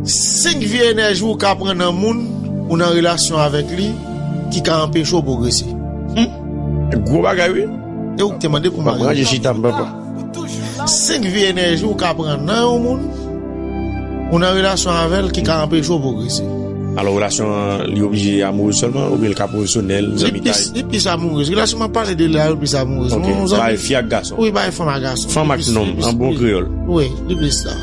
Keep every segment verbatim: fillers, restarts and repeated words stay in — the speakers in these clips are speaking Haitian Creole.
Senk vye enèji ou ka pran nan moun ou nan relasyon avèk li ki ka anpeche w pwogrese. Gwo bagay, wi. E ou ki te mande pou m ranje chita m, papa. Senk vye enèji ou ka pran nan yon moun ou nan relasyon avè l ki ka anpeche w pwogrese. Alò, relasyon an, li oblije amourez sèlman, oubyen li ka pwofesyonèl, zanmitay? Li plis amourez. Relasyon m ap pale de la yo plis amourez. Ok. Bay fi ak gason. Wi, bay fanm ak gason. Fanm ak nonm, an bon kreyòl. Wi, li plis la.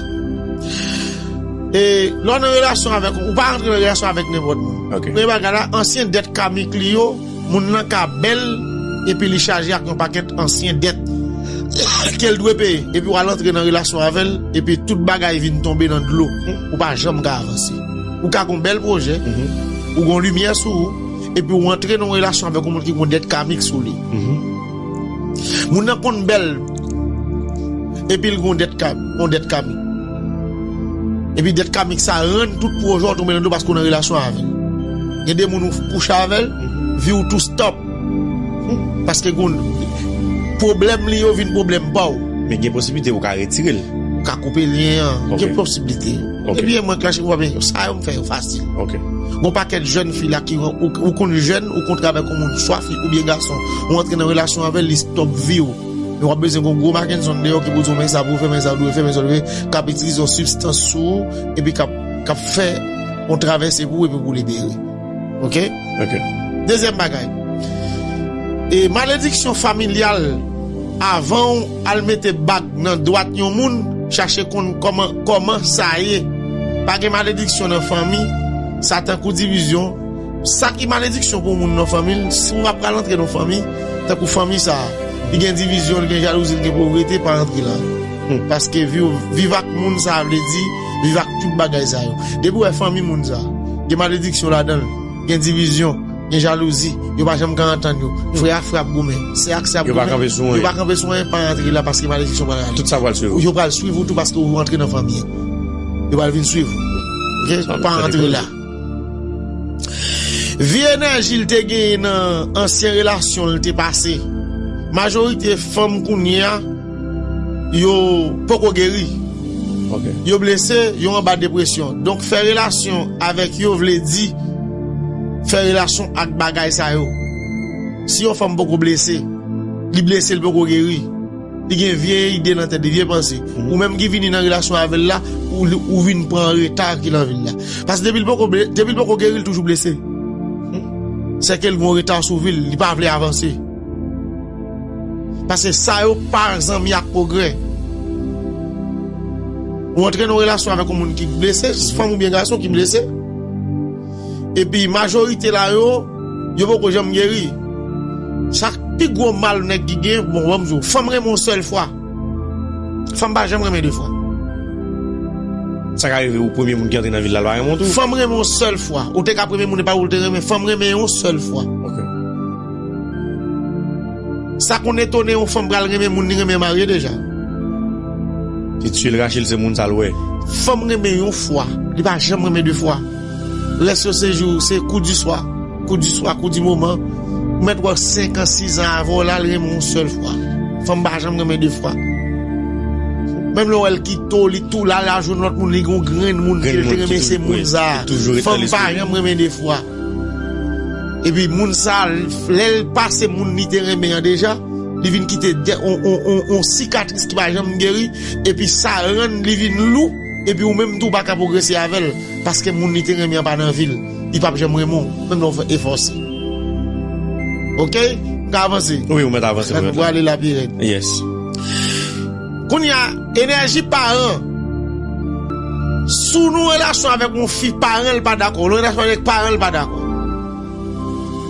E lè w nan relasyon avèk, ou pa rantre nan relasyon avèk nenpòt moun. Premye bagay la, ansyen dèt kamik li yo, moun nan ka bèl, epi li chaje ak yon pakèt ansyen dèt ke l dwe peye. Epi w al antre nan relasyon avè l, epi tout bagay vin tonbe nan dlo. Ou pa janm ka avanse. Ou ka gon bèl pwojè, ou gon limyè sou ou, epi w antre nan yon relasyon avèk yon moun ki gon dèt kamik sou li. Moun nan konn bèl, epi l gon dèt kamik. Epi dèt kamik sa rann tout pwojè w tonbe nan dlo paske w nan relasyon avè l. Gen de moun ou kouche avè l, vi w tou stop. Paske gon pwoblèm li yo vin pwoblèm pa w. Men gen posiblite ou ka retire l. Ou ka koupe lyen an. Gen posiblite. Ebyen mwen klache pou sa yo m fè yo fasil. Gon pakèt jèn fi la ki ou konn jèn, ou kontre avèk yon moun swa fi oubyen gason, ou antre nan relasyon avè l, li stop vi w. Men w ap bezwen gon gwo Mackenson deyò ki pou di w men sa pou w fè, men sa w dwe fè, men sa w dwe fè, k ap itilize yon sibstans sou ou epi k ap k ap fè yon travèse pou ou epi pou w libere. Oke? Oke. Dezyèm bagay. E malediksyon familyal, avan w al mete bag nan dwat yon moun, chache konn kòman kòman sa ye. Pa gen malediksyon nan fanmi, sa tankou divizyon. Sa ki malediksyon pou moun nan fanmi l, si w ap pral antre nan fanmi, tankou fanmi sa a, li gen divizyon, li gen jalouzi, li gen povrete, pa antre la. Paske viv, viv ak moun sa a vle di viv ak tout bagay sa yo. Depi w wè fanmi moun sa a gen malediksyon ladan l, gen divizyon, gen jalouzi, yo pa janm ka antann yo. Frè ak frè ap goumen, sè ak sè ap goumen. Yo pa kanpe sou anyen, pa antre la paske malediksyon pral ale. Tout sa pral swiv ou. Yo pral swiv ou tou paske ou antre nan fanmi an. Yo pral vin swiv ou. Oke? Pa antre la. Vye enèji l te genyen nan ansyen relasyon l te pase. Majorite fanm kounye a, yo poko geri. Yo blese, yo anba depresyon. Donk, fè relasyon avèk yo vle di fè relasyon ak bagay sa yo. Si yon fanm poko blese, li blese, l poko geri. Li gen vye ide nan tèt li, vye panse. Ou menm ki vini nan relasyon avè l la, ou, ou vin pran reta ki nan vi l la. Paske depi l poko, depi l poko geri, l toujou blese. Sèke l gon reta sou vi l, li pa vle avanse. Paske sa yo pa zanmi ak pwogrè. Ou antre nan relasyon avèk yon moun ki blese, fanm oubyen gason ki blese. Epi majorite la yo, yo poko janm geri. Sa pi gwo mal nèg ki gen, bon, ban m di w, fanm renmen yon sèl fwa. Fanm pa janm renmen de fwa. Sa ka rive ou premye moun ki antre nan vi l la, l pa renmen w tou. Fanm renmen yon sèl fwa. Ou te ka premye moun, e pa ou l te renmen. Fanm renmen yon sèl fwa. Sa konn etone yon fanm pral renmen moun li renmen marye deja. Li tye l rache l se moun sa l wè. Fanm renmen yon fwa. Li pa janm renmen de fwa. Rès yo se jou, se kou di swa, kou di swa, kou di moman. Ou mèt wè senk an, sis an avè w la, l renmen yon sèl fwa. Fanm pa janm renmen de fwa. Menm lè w wè l kite w, li tou la, l al jwenn lòt moun, li gen yon grenn moun ke l te renmen, se moun sa a. Fanm pa janm renmen de fwa. Epi moun sa a, lè l pase moun li te renmen an deja, li vin kite yon, yon, yon, yon sikatris ki pa janm geri, epi sa rann li vin lou, epi ou menm tou ou pa ka pwogrese avè l, paske moun li te renmen an pa nan vi l, li p ap janm renmen w, menm lè w fè efò si. Oke? M ka avanse? Wi, ou mèt avanse, brother. Ann prale la pi rèd. Yes. Kounye a, enèji paran. Si w nan relasyon avèk yon fi, paran l pa dakò. Ou nan relasyon avèk paran l pa dakò.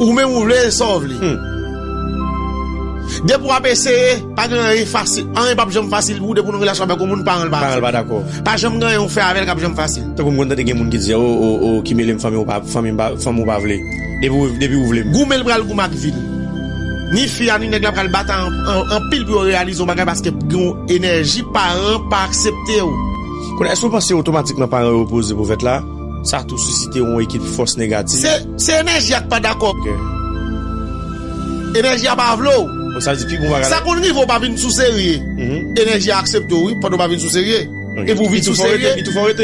Ou menm ou vle sa w vle. Depi w ap eseye, pa gen anyen fasil. Anyen p ap janm fasil pou ou depi w nan relasyon avèk yon moun paran l pa dakò. Pa janm gen anyen w fè avè l k ap janm fasil. Tankou m konn tande gen moun ki di, o, o, o, ki mele m fanmi w pa, fanmi m pa, fanmi w pa vle. Depi w, depi w vle m. Goumen l pral goumen ak vi l. Ni fi a ni nèg la pral batay an, an, anpil pou yo reyalize yon bagay paske gen yon enèji paran pa aksepte w. Kounye a, èske w panse otomatikman paran yo opoze pou fèt la? Sa tou sisite yon ekip fòs negatif. Se, se enèji a k pa dakò. Ok. Enèji a pa vle w. Bon, sa di pi bon bagay la. Sa konn rive w pa vin sou serye. Enèji a aksepte w, wi, pandan w pa vin sou serye. Epi ou vin sou serye.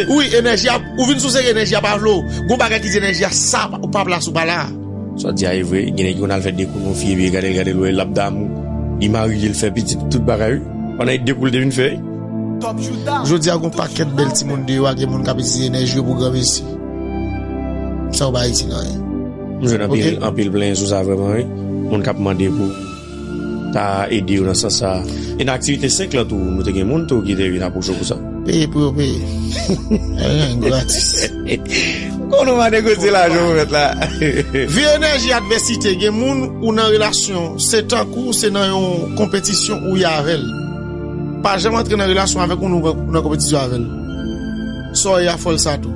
Wi, enèji a, ou vin sou serye, enèji a pa vle w. Gon bagay ki di enèji a sa, ou pa plas ou pa la. Sa w di a e vre, gen nèg ki konn al fè de kou nan yon fi, epi gade l, gade l, wè l ap damou. Li marye, l fè pitit, tout bagay, wi. Pandan e de kou l te vin fè. Jodi a, gon pakèt bèl timoun deyò a, gen moun k ap itilize enèji yo pou granmesi. Sa yo pa itil anyen. M jwenn anpil, anpil plenyen sou sa vrèman, wi. Moun k ap mande pou ta ede yo nan sans sa. E nan aktivite senk lan tou, nou te gen moun tou ki te vin apwoche w pou sa. Peye pou yo peye. Anyen gratis. Konnen w pa negosye lajan w mèt la. Vi enèji advèsite, gen moun ou nan relasyon, se tankou se nan yon konpetisyon ou ye avè l. Pa janm antre nan relasyon avèk moun ou nan konpetisyon avè l. Sa w ye a fò l sa tou.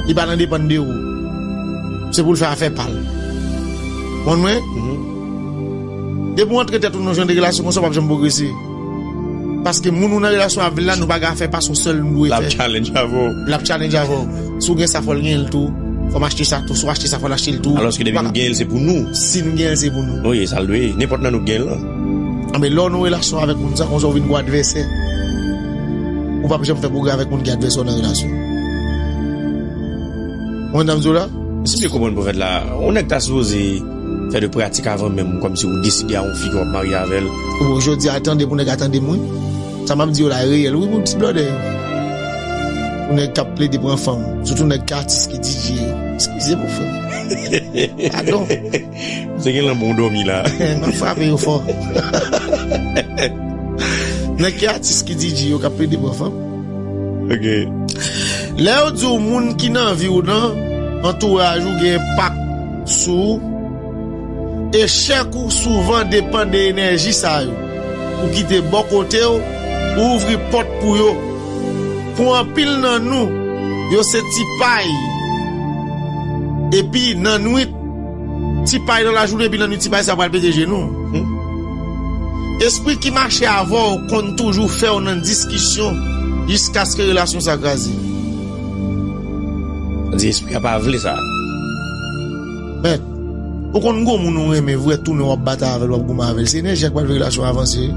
Li pa nan depann de ou. Se pou l fè afè pa l. Konprann mwen? Depi w antre tèt ou nan jan de relasyon konsa, w p ap janm pwogrese. Paske moun ou nan relasyon avè l la, nou pa gen afè pa se yon sèl nou dwe fè. L ap challenge avè w. L ap challenge avè w. Si w gen sa, fò l genyen l tou. Fò m achte sa tou. Si w achte sa, fò l achte l tou. Alòske depi nou genyen l, se pou nou. Si n genyen l, se pou nou. Wi, sa l dwe ye. Nenpòt nan nou genyen l lan. Anben, lè w nan relasyon avèk moun sa, konsa w vin gon advèsè. Ou p ap janm fè pwogrè avèk moun ki advèsè w nan relasyon. Ou konprann sa m di w la? Si m byen konprann pwofèt la, yon nèg ta sipoze fè de pratik avan menm, kòmsi ou deside a yon fi ke w ap marye avè l. Bon, jodi a, tande pou nèg la tande m, wi. Sa m ap di yo la reyèl, wi, pou ti blòdè yo. Pou nèg k ap plede pran fanm, sitou nèg k atis ki D J yo. Eskize m, frè m. Padon. Se gen lanmou w dòmi la. M ap frape yo fò. Nèg ki atis ki D J yo k ap plede pran fanm. Ok. Lè yo di w moun ki nan vi w nan, antouraj ou gen enpak sou ou, echèk ou souvan depann de enèji sa yo. Ou kite bò kote w, ou ouvri pòt pou yo. Pou anpil nan nou, yo se ti pay. Epi nan nwit, ti pay nan lajounen, epi nan nwit ti pay sa pral pete je nou. Espri ki mache avè w konn toujou fè w nan diskisyon jiskaske relasyon sa kraze. Sa di espri a pa vle sa. Mèt, ou konn gon moun ou renmen vre, tounen w ap batay avè l, w ap goumen avè l. Se enèji a k pral fè relasyon avanse.